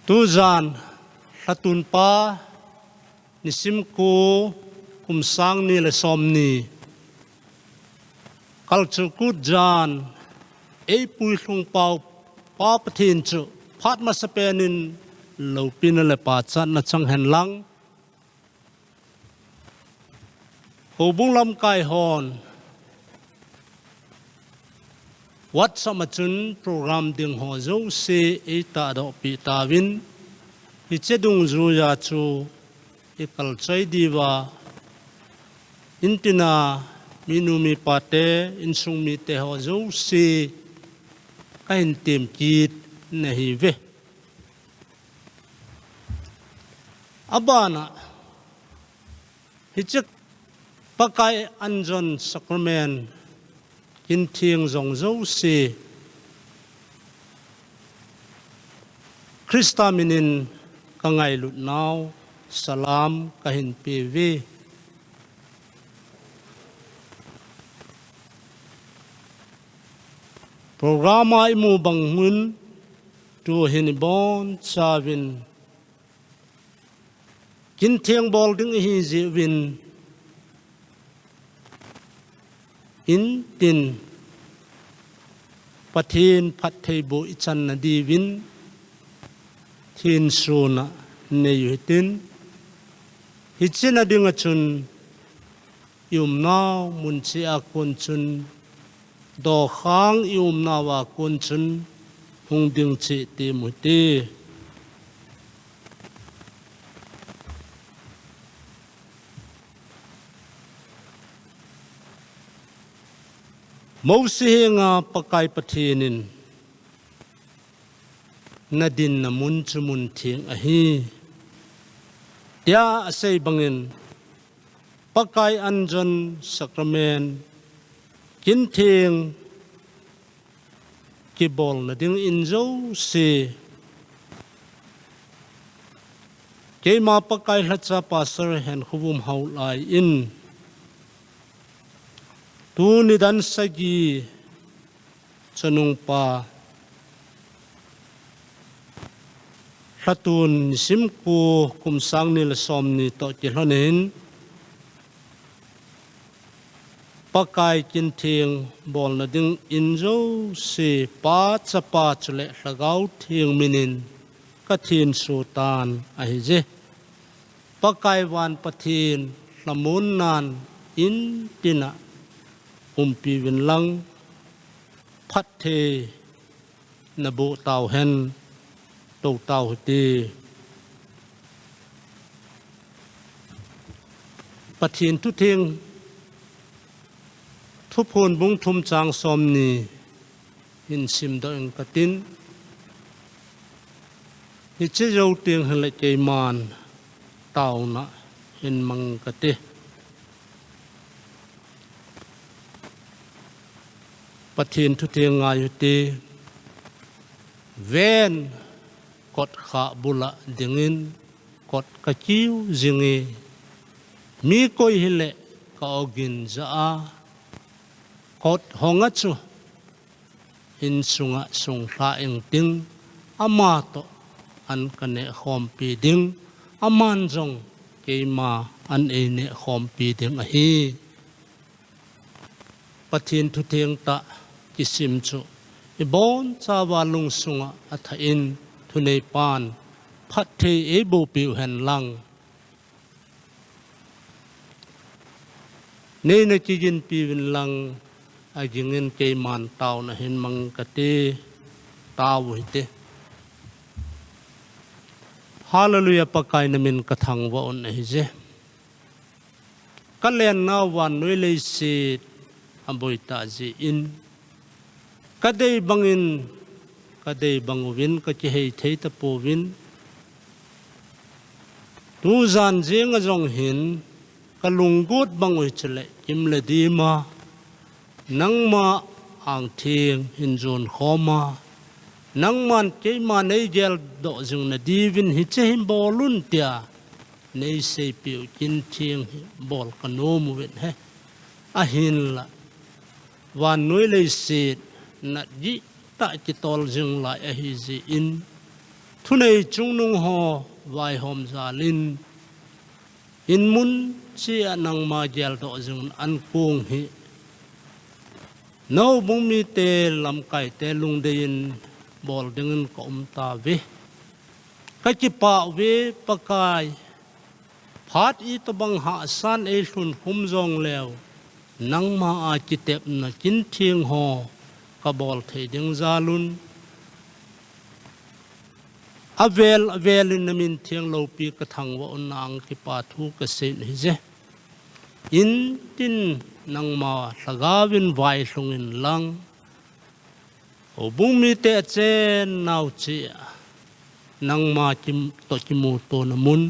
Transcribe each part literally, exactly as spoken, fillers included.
Tujan, Lhatun Pa, nisim ko, kum sang ni le som ni. Kalchuh kut jan, eipui lhung pau Pa Pathen chu, phat masapen in loupina le pachatna chang hen lang. Houbung lamkai hon, WhatsApp a chun program ding ho jouse eitahdoh peh tauvin, hiche dungjuiya chu ikalchoi diuva, intina minu mipa te, insung mite ho jouse kahin temkit nahiuve. Abana, hiche Pakai anjon sacrament, kintheng jong jouse, Christa minin kangailut nau, salam kahin peuve. Program a imu bang hin, tuhin ibonchauvin, kintheng bol ding ihi jeh uvin, intin Pathen phattheiboh ichan nadiuvin, thenso na neiyu hitin, hiche na dinga chun, iumnau mun cheh a kon chun, dokhang iumnau a kon chun, hung ding cheh temu hite. Mosi henga Pakai Pathen in, nadinna mun chu mun theng ahi, tia asei bangin, Pakai anjon sacrament, kintheng kibolna dingin jouse, keima Pakai lhacha Pastor Henkhovum Haolai in, tuni dan sagi, chonung pa, Lhatun nisim ko, kum sang ni le som ni toh kilhonin, Pakai kintheng bolna dingin jouse, Pa, Chapa chule Lhagao Theng minin kathenso tan ahije. Pakai van Pathen lhamon nan intina umpiuvin lang, phatthei naboh tauhen, tou tau hite. Pathen thutheng, Thuphon bung thum chang som ni hin simdoh inge katin, hiche jou teng hile keiman taona hin mang inge kati. Pathen thutheng ngai uhite. Ven, kotkhah bula dingin kot kakiu jinge, mi koi hile ka-ogin jah a, kot honga chu insunga sunglha ingting, ama toh an kaneh khompi ding, aman jong keima an eineh khompi ding ahi. Pathen thutheng tah kisim chu ibonchauva lungsunga athah in, thuneipan phatthei eiboh piu hen lang. Neina kiginpiuvin lang, agingin keiman taona hin mang inge kati, tau hite. Hallelujah, Pakai namin kathangvah un ahije. Kalennau vannoi leiset aboitah jeh in, kadei bangin, kadei bang uvin kakihei thei tapouvin, tujan jenga jong hin kalunggot bang u hichule kimle dima, nangma angtheng hin jon khoma, nangman keima neigeldoh jing nadiuvin hiche hin bol un tia neiseipeh u kintheng hi bol kanom uvin ahi. Ahinla, vannoi leiset natgihtah kitol jing lai ahijeh in, Thunei chungnung ho vaihom jalin, in mun chea nangma geldoh jing ankong hi houbung mite lamkaite lungdeiyin bol dingin ka um tauve. Ka kipah uve Pakai. Phat itobang hahsan eilhun khum jongleu, nangma a kitepna kin theng ho ka bol thei ding jalun, avel avelin na min theng loupi ka thangvah un, nang kipa thu ka sei ahi je. In tin nangma lhagaovin vailhung in lang, houbung mite achen nau chea nangma kim, toh kimutona mun,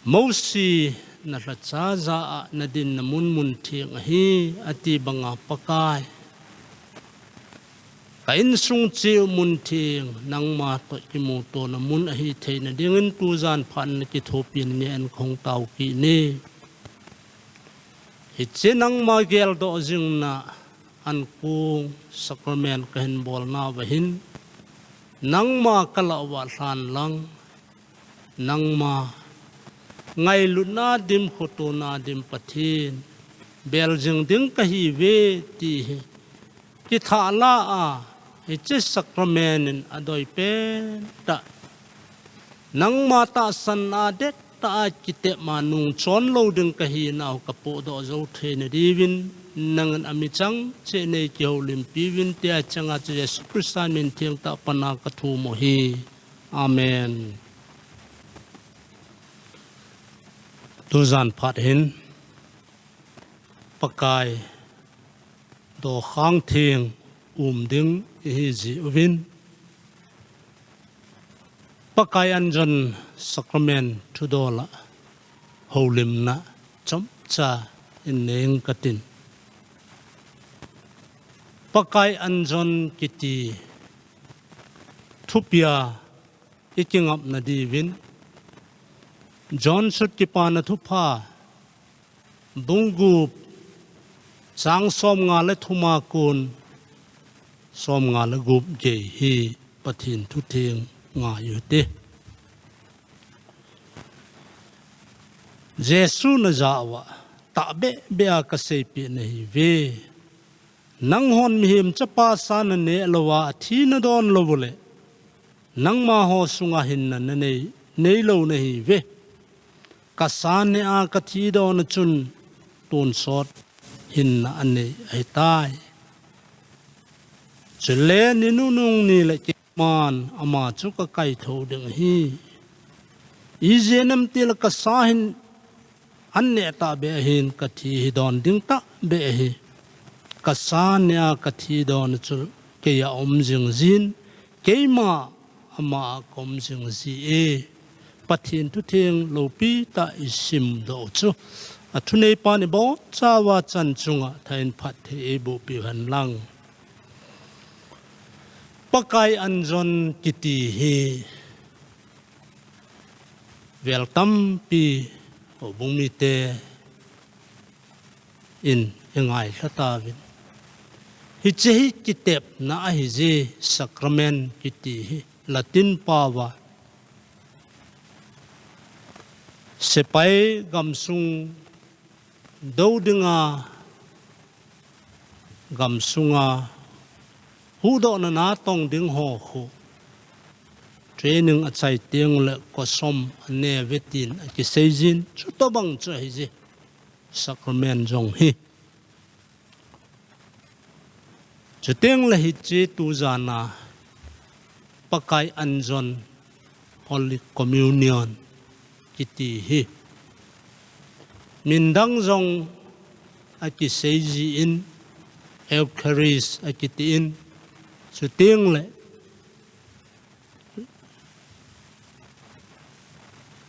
Mosi na lhacha ja a na dinna mun, mun theng ahi, ati banga Pakai, ka insung cheu mun theng, nangma toh kimutona mun ahi theina dingin tujan phat na kithopi na ngen khong tao kit e. Hiche nangma geldoh jingna ankong sacrament ka hin bolna uva hin, nangma ka lah uva lhan lang, nangma ngailutna dim, khotona dim Pathen bel jing ding ka hiuve ti hi kithah la a, hiche sacrament in adei pen tah, nangma tahsan a dettah a kitepna nung chon lou ding ka hinau ka pohdoh jou theina diuvin, nangin amichang cheh nei kihoulimpi uvin, tia changa chu Jesu Christa min theng tah a pana ka thum u ahi. Amen. Tujan phat hin Pakai dokhang theng um ding ihi jeh uvin, Pakai anjon sacrament thudol a houlimna chomcha in nei ing katin. Pakai anjon kiti thupia i kingapna diuvin, John sut Kipana Thupha, bung gup, chang somnga le thum a kon somnga le gup gei hi Pathen thutheng ngai u hite. Jesu najah uva, tahbeh beh a kaseipeh nahiuve. Nanghon Mihem Chapa sa naneh louva athi nadon lou uleh, nangma ho sunga hinna nanei, neilou nahiuve. Kasa neh a kathi dona chun tonsot hinna anei ahitai. Chule ni nunung ni le keiman ama chu kakaithou ding ahi. Ijeh inem itile kasa hin an neh tahbeh ahin, kathi hi don ding tahbeh ahi. Kasa neh a kathi dona chu keiya um jing jin, keima ama a ka um jing ji e. Pathen thutheng loupi tah i simdoh u chu, athuneipan i bol chauva chan chunga thain phatthei eiboh piu hen lang. Pakai anjon kiti hi vel tampi houbung mite in i ngailha tauvin. Hiche hi kitepna ahi je, sacrament kiti hi Latin pao a. Sepai gamsung dou dinga, gamsunga huhdohna natong ding ho khu training achai teng uleh kosom ane uve tin akisei jin, chutobang chu ahi je, sacrament jong hi. Chuteng le hiche tujan a Pakai anjon, Holy Communion kiti hi min dang jong akisei jin, Eucharist akitin, chuteng le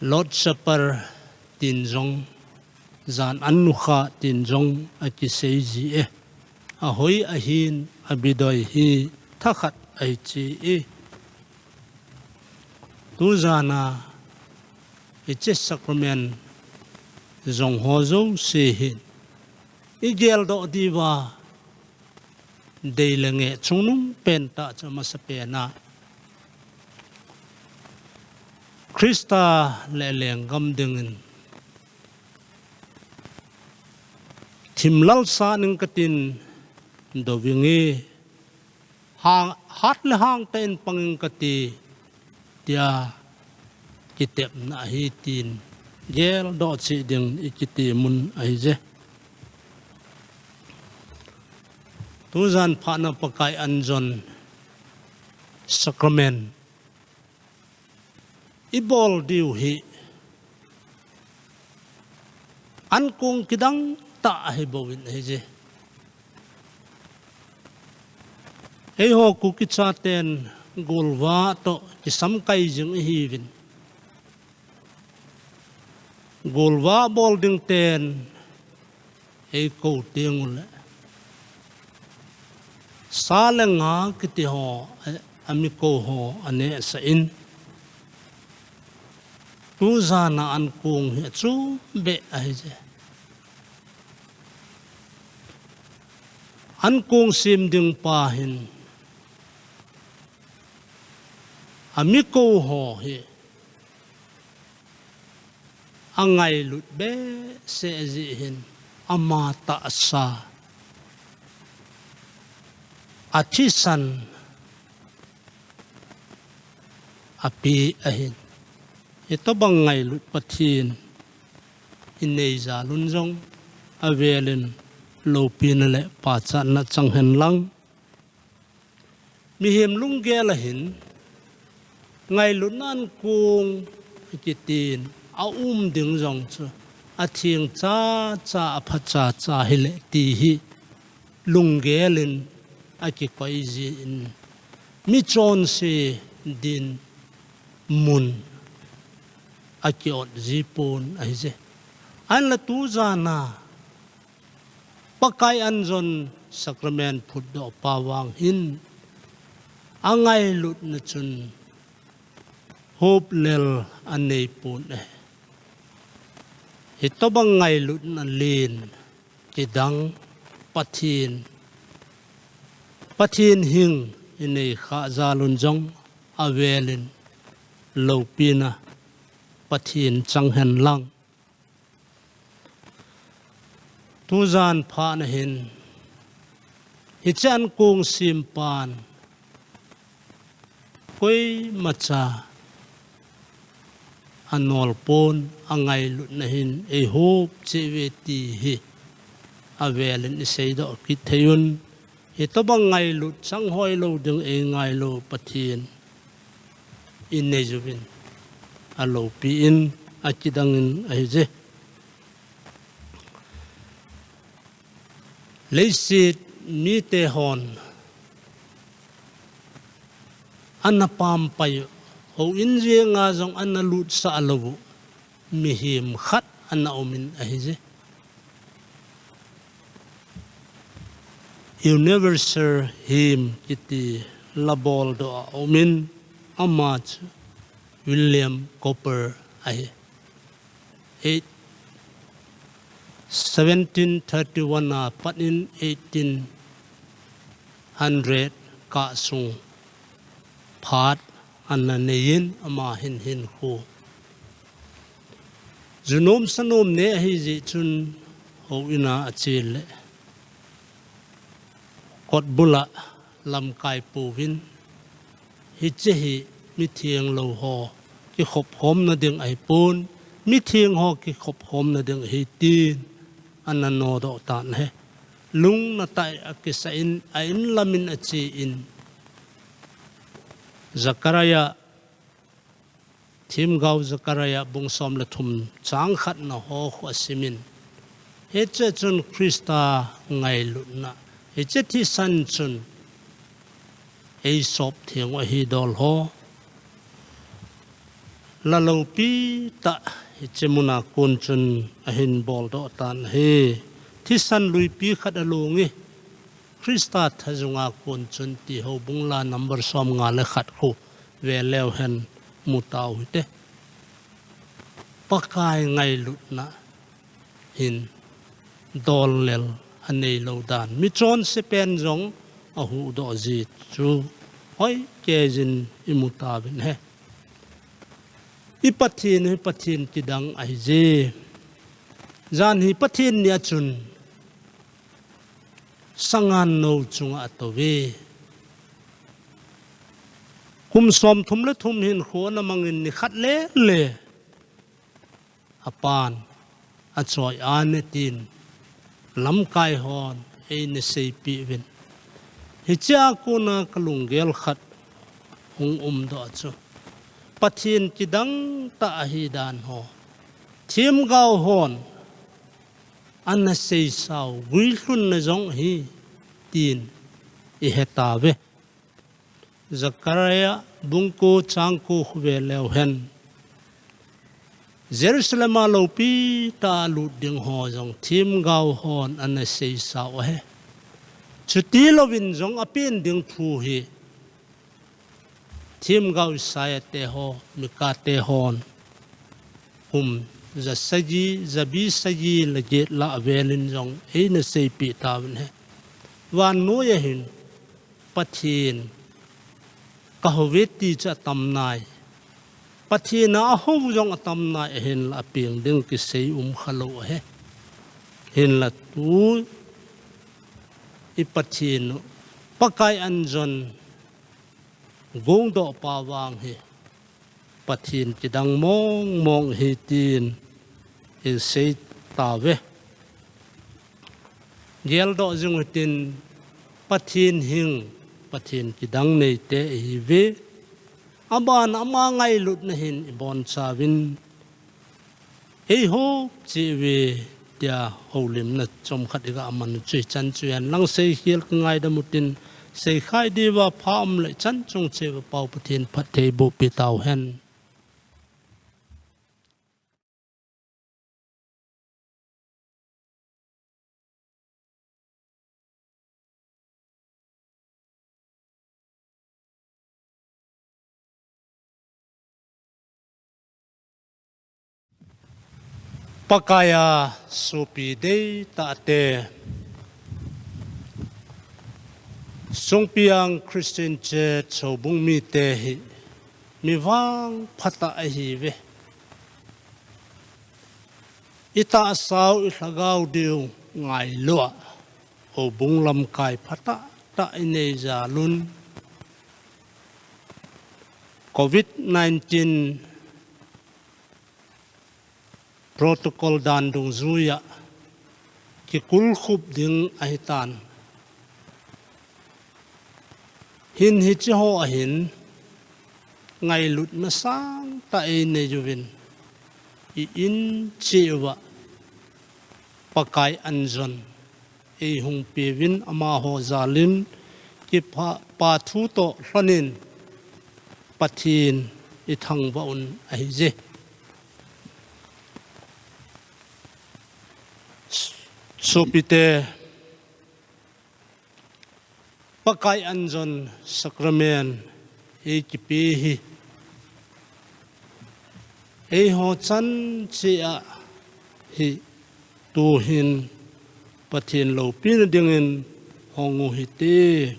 Lord Supper tin jong, jan an nukha tin jong akisei ji e. Ahoi ahin, abidoi hi thakhat ahi ji e. Tujan a hiche sacrament jong ho jouse hin i geldoh diuva dei le ngeh chungnung pen tah chu, amasapen a Christa le lenggam dingin thimlal sa ning katin dovinge, hang, hat le hang ta in panging kati, tia kitepna ahi tin geldoh cheh ding i kiti mun ahi je. Tujan phatna Pakai anjon sacrament i bol diu hi ankong kidang tah ahi bouvin ahi je. Eiho Kuki chaten golvah toh kisamkai jing ihiuvin. Golvah bol ding ten eikou teng uleh sa le nga kiti ho, a, ami kou ho anehsah in. Tujana ankong hi achom beh ahi je. Ankong sem ding pa hin ami kou ho hi angailut behseh jeh hin ama tahsa, athisan ape ahin. Hitobang ngailut Pathen inei jal un jong avelin loupina le pachatna chang hen lang. Mihem lunggel ahin ngailutna ankong kitin aum ding jong chu atheng chacha, apha chacha hile ti hi lunggel in akikoi jin, michonse dinmun akiot ji pon ahi je. Ahinla tujana Pakai anjon sacrament phutdoh pa vang hin angailutna chun hoplel anei pon ahi. Hitobang ngailutna len kidang Pathen, Pathen hing inei khah jal un jong avelin loupina Pathen chang hen lang. Tujan phatna hin hiche ankong sem pan koimacha anol pon, angailutna hin eihop cheh uve ti hi avelin iseidoh kit thei un. Hitobang ngailut chang hoilou ding eingailou Pathen inei uvin aloupi in akidang in ahi je. Leiset mite hon ana pampai u, houin jenga jong ana lutsah lou u mihem khat ana um in ahi je. Universal Hymn kiti la boldoh a um in, ama chu William Cowper ahi. Eight, seventeen thirty-one a pat in eighteen hundred kah sung phat ana nei in, ama hin hinkho junom sanom nei ahi jeh chun houin a ache le kot bul a lamkai pouvin, hiche hi mitheng lou ho kikhop khomna ding ahi pon, mitheng ho kikhop khomna ding ahi tin ana nodoh tan ahi. Lungna tah a akisah in, a in lam in ache in, Zechariah, Themgao Zechariah bung som le thum chang khatna ho khu asim in, hiche chun Christa ngailutna, hiche thisan chun eisop theng u ahi dol ho. La loupi tah hiche muna kon chun ahin boldoh tan ahi. Thisan luipi khat along e, Christa thajunga kon chun ti Houbung La number som nga le khat khu ve leu hen mu tau hite. Pakai ngailutna hin dol lel anei lou dan, michonse pen jong ahuhdoh ji chu hoi kei jin imu tauvin ahi. I Pathen hi Pathen kidang ahi je. Jan hi Pathen ni a chun sangan nou chunga atou ve. Kum som thum le thum hin kho ana mangin ni khat le le apan achoi ane tin lamkai hon eina seipeh uvin. Hichea kona ka lunggel khat hung umdoh chu, Pathen kidang tah ahi dan ho themgao hon ana seisau guilhunna jong ahi tin i hetauve. Zechariah bung ko chang ko khu ve leu hen, Jerusalem a loupi tah a lut ding ho jong themgao hon ana seisau ahi. Chuti louvin jong apen ding thu hi themgao Isaiah te ho, Mika te hon kum ja sagi, jabi sagi le get lah velin jong eina seipeh tauvin ahi. Vannoiya hin Pathen ka houve ti chu atam nai. Pathen a ahou jong atam nai, ahinla apeng ding kisei um khalou ahi. Hinla tu i Pathen u Pakai Anjon gongdoh pa vang hi Pathen kidang mong mong ahi tin in sei tauve. Geldoh jing utin, Pathen hing, Pathen kidang neite ihiuve. Aban ama ngailutna hin ibonchauvin eihop cheh uve tia houlimna chomkhat iga man u chu hichan chu hen lang, seikhel kingaidam utin, seikhai diuva pha um le chan chung cheh uva Pau Pathen phatthei boh peh tauhen. Pakaiya sopi deitahte, Songpijang Christian Church houbung mite hi mi vangphatah ahiuve. Itahsau ilhagao diu ngailua houbung lamkai phatah tah inei jalun, Covid nineteen protocol dan dungjuiya kikulkhup ding ahitan. Hin hiche ho ahin ngailutna sangtah einei uvin, i-in cheh uva Pakai Anjon eihung peuvin, amaho jalin kipah pa thu toh lhonin Pathen ithangvah un ahije. Sopite, Pakai Anjon Sacrament eikipe hi eiho chan cheh ahi, tuhin Pathen loupina dingin hong u hite.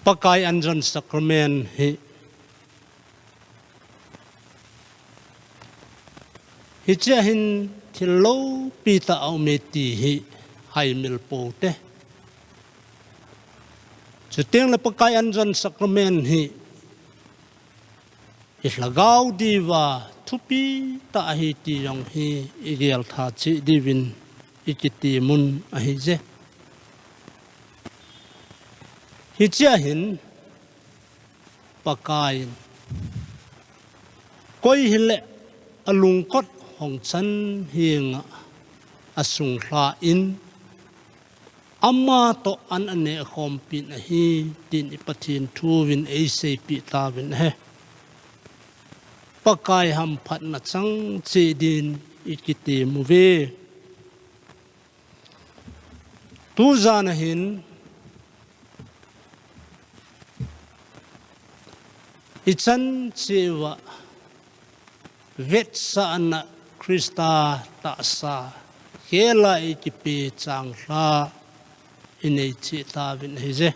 Pakai Anjon Sacrament hi, hichea hin thil loupitah aume ti hi haimil poute. Chuteng le Pakai Anjon Sacrament hi ilhagao diuva thupitah ahi ti jong hi igel tha cheh diuvin ikitemun ahije. Hichea hin Pakaiyin koi hile alungkot hongchan henga asunglhan, amatoh an aneh khompin ahi, tin i Pathen thuvin eiseipeh tauvin ahi. Pakai hamphatna chang cheh din ikitemuve. Tujan ahin ichan cheh uva vetsahna Christa tahsa khela ikipe changlhah inei cheh tauvin ahije.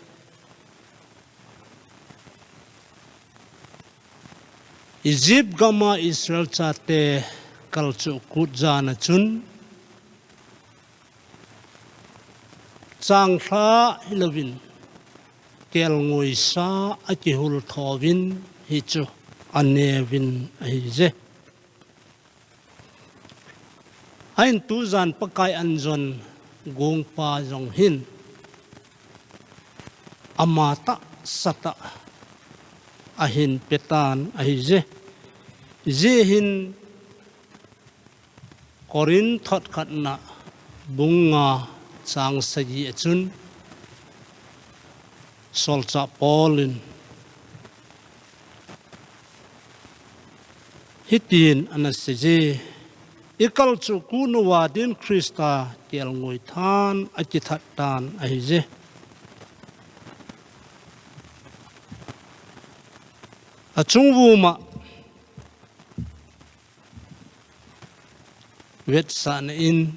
Egypt gama Israel chate kalchuh kut jana chun changlhah hilouvin kelngoisa akihul thouvin hichu aneuvin ahije. Ahin tujan Pakai anjon gongpa jong hin ama tahsa tah ahin petan ahije. Hijeh hin Corinth thot khatna bung nga chang sagi a chun solchah Paul in hitin ana seije, ikalchuh kut uva din Christa kelngoi than akithat tan ahije. Achung vuma vetsahna in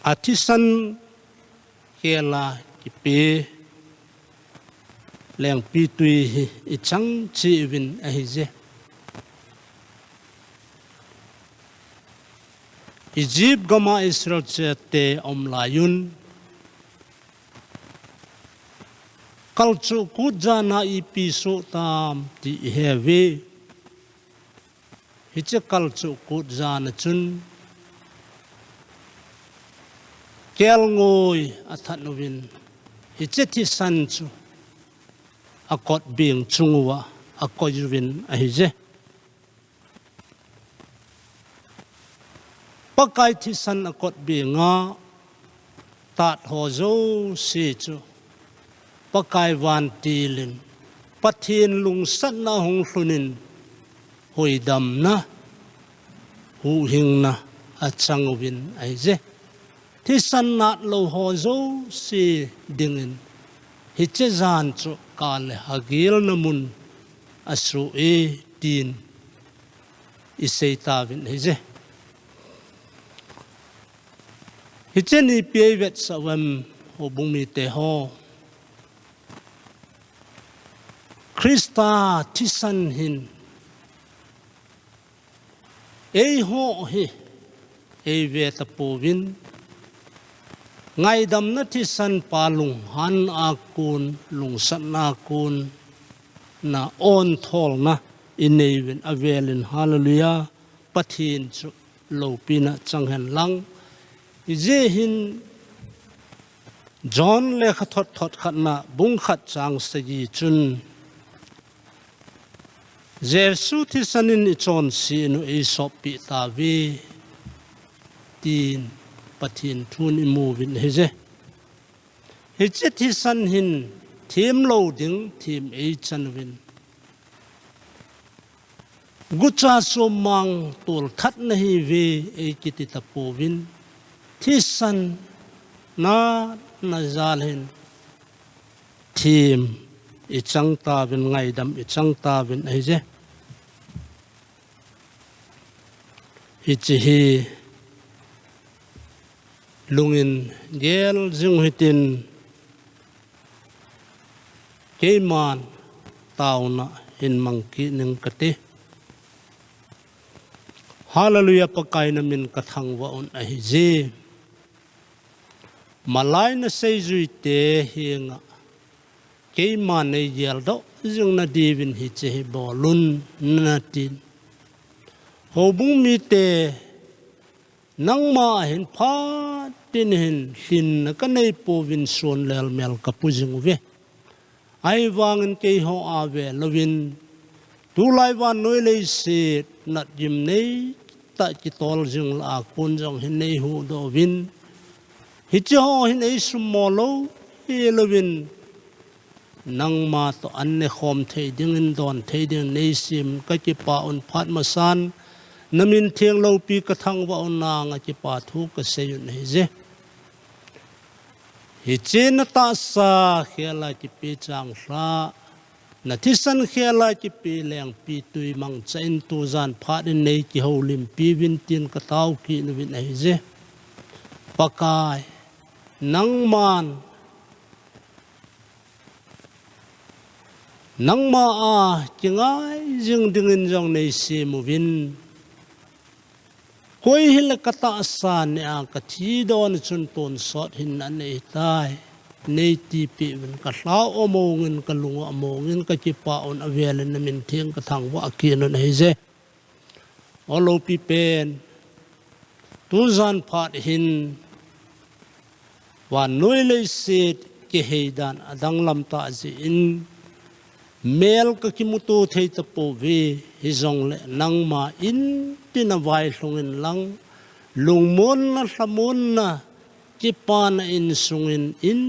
athisan khela kipe lengpitwi hi ichang cheh uvin ahije. Egypt gama Israel chate aum laiyun kalchuh kut jana ipi soh tam ti ihe uve. Hiche kalchuh kut jana chun kelngoi athat uvin hiche thisan chu akotbeng chung uva akoi uvin ahije. Pakai thisan akotbeng a tat ho jouse chu Pakai vantil in Pathen lungsatna hung lhun in huhhingna, huhhingna achang uvin ahije. Thisan nat lou ho jouse dingin hiche jan chu kale hagilna mun asoh e tin isei tauvin ahije. Hiche ni ipi ivetsah uvem houbung mite ho. Christa thisan hin eiho hi eive tapouvin, ngaidamna thisan pa lunghan a kon, lungsatna a kon, na ontholna inei uvin avelin, hallelujah, Pathen chu loupina chang hen lang. Hijeh hin John lekhathot thot khatna bung khat chang sagi chun Jesu thisan in ichonse u eisoppeh tauve tin Pathen thun imu uvin ahije. Hiche thisan hin themlou ding them eichan uvin. Gucha suhmang tolthatna ahiuve eikiti tapouvin, thisan nat na jal hin them ichang tauvin, ngaidam ichang tauvin ahije. Hiche hi lungin gel jing u hitin, keiman taona hin mang kit ning kati. Hallelujah, Pakai namin kathangvah un ahije. Malai naseijuite henga keiman neigeldoh jing nadiuvin hiche hi bolun natin. Houbung mite nangma hin phat in hin lhinna kanei pouvin sonlel mel kapu jing uve. Ahivangin keiho a ve louvin, tulai vannoi leiset natgimnei tah kitol jing lah a kon jong hin neihuhdoh uvin. Hiche ho hin eisummo lou hilouvin, nangma toh an nekhom thei dingin, don thei dingin neisem kakipah un, phat masan Na min theng loupi ka thangvah u nang a kipa thu ka sei u ahi je. Hiche na tahsa khel a kipe changlhah, na thisan khel a kipe lengpitwi mangcha in tujan phat in nei kihoulimpi uvin tin ka tao kit uvin ahi je. Pakai, nangman, nangma a kingai jing dingin jong nei sem uvin. Koi hile ka tahsa neh a ka thi don chun tonsot hinna nei tai. Nei tipeh uvin, ka lha u among in, ka lung u among in, ka kipa un, avel in na min theng ka thangvah kit un ahi je. O loupi pen, tujan phat hin vannoi leiset kihei dan adanglam tah jeh in mel ka kimuto thei tapouve, hijongle nangma in tin a vailhung in lang, lungmonna, lhamonna, kipana insung in, in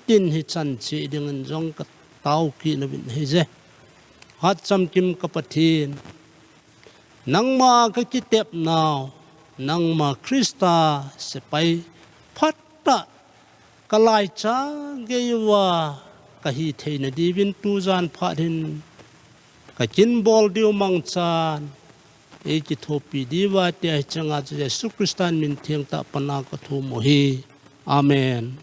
tin hi chan cheh dingin jong ka tao kit uvin ahi je. Hatchamkim ka Pathen, nangma ka kitep nau, nangma Christa sepai phatah ka laicha gei uva ka hi theina diuvin tujan phat hin ka kin bol diu mangchan ei kithopi diuva tia hiche nga chu Jesu Christa min theng tah pana ka thum u ahi. Amen.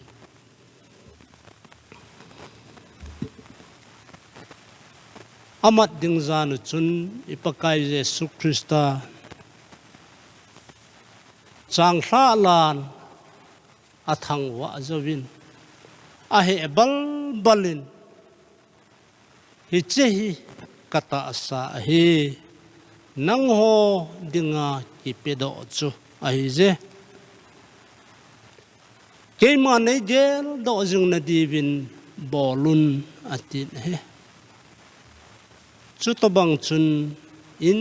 Amat ding jan u chun i Pakai Jesu Christa changlhah lan athangvah jouvin, aheh balbal in, hiche hi ka tahsa ahi, nangho dinga kipedoh chu ahi je. Keima nei geldoh jing nadiuvin bol un atin ahi. Chutobang chun in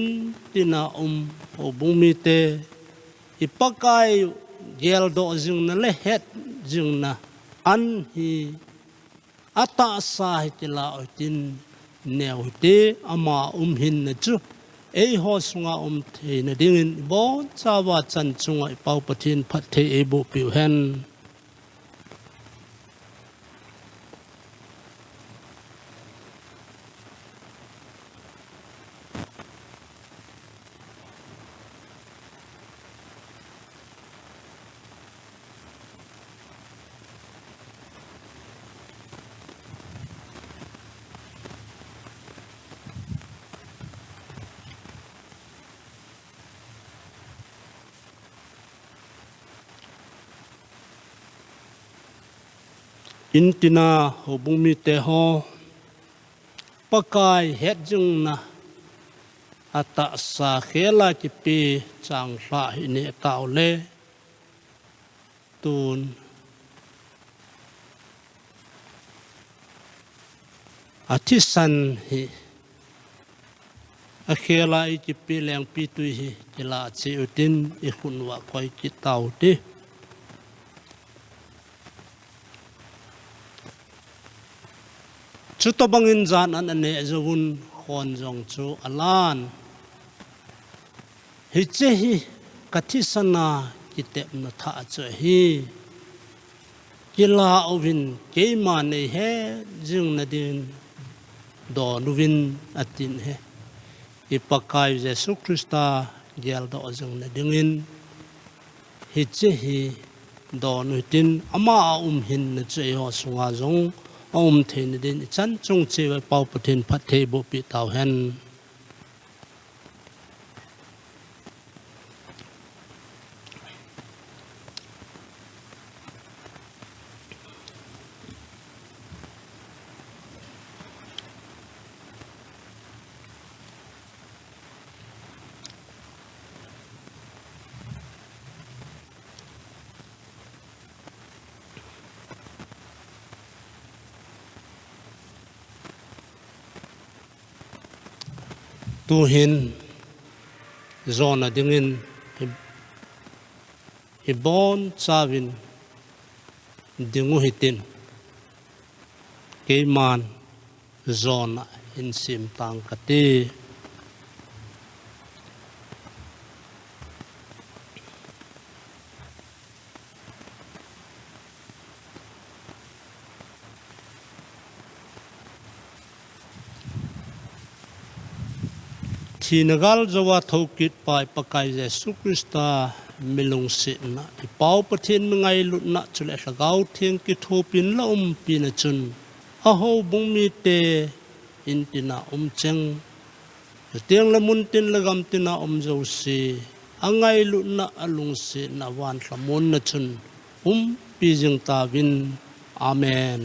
tina um houbung mite, i Pakai geldoh jingna le het jingna an hi atahsa hi kila u hitin, neo hite, ama umhinna chu eiho sunga um theina dingin ibonchauva chan chunga i Pau Pathen phatthei eiboh piu hen. In tina houbung mite ho, Pakai hetjingna atahsa khela kipe changlhah hi neh tauleh, tun athisan hi akhela ikipe lengpitwi hi kilah cheh utin, ikhut uva koi kit taute. Chutobangin jan an aneh jouvun, khon jong chu alan. Hiche hi kathisana kitepna thah chu ahi. Kilah uvin, keima neihet jingna dingin don uvin atin ahi. I Pakai Jesu Christa geldoh jingna dingin hiche hi don uhitin, ama aumhinna chu eiho sunga jong aum theina din ichan chung cheh uva i Pau Pathen phatthei bohpeh tauhen. Tuhin jona dingin hi, hibonchauvin dingu hitin, keiman jona hin sem tang kate. Thina gal jouva thoukit pa i Pakai Jesu Christa mi lungsetna, i Pau Pathen mi ngailutna chule Lhagao Theng kithopina la umpina chun, a houbung mite in tina um cheng, chuteng le mun tin le gam tina um jouse, a ngailutna, a lungsetna, van lhamonna chun umpi jing tauvin. Amen.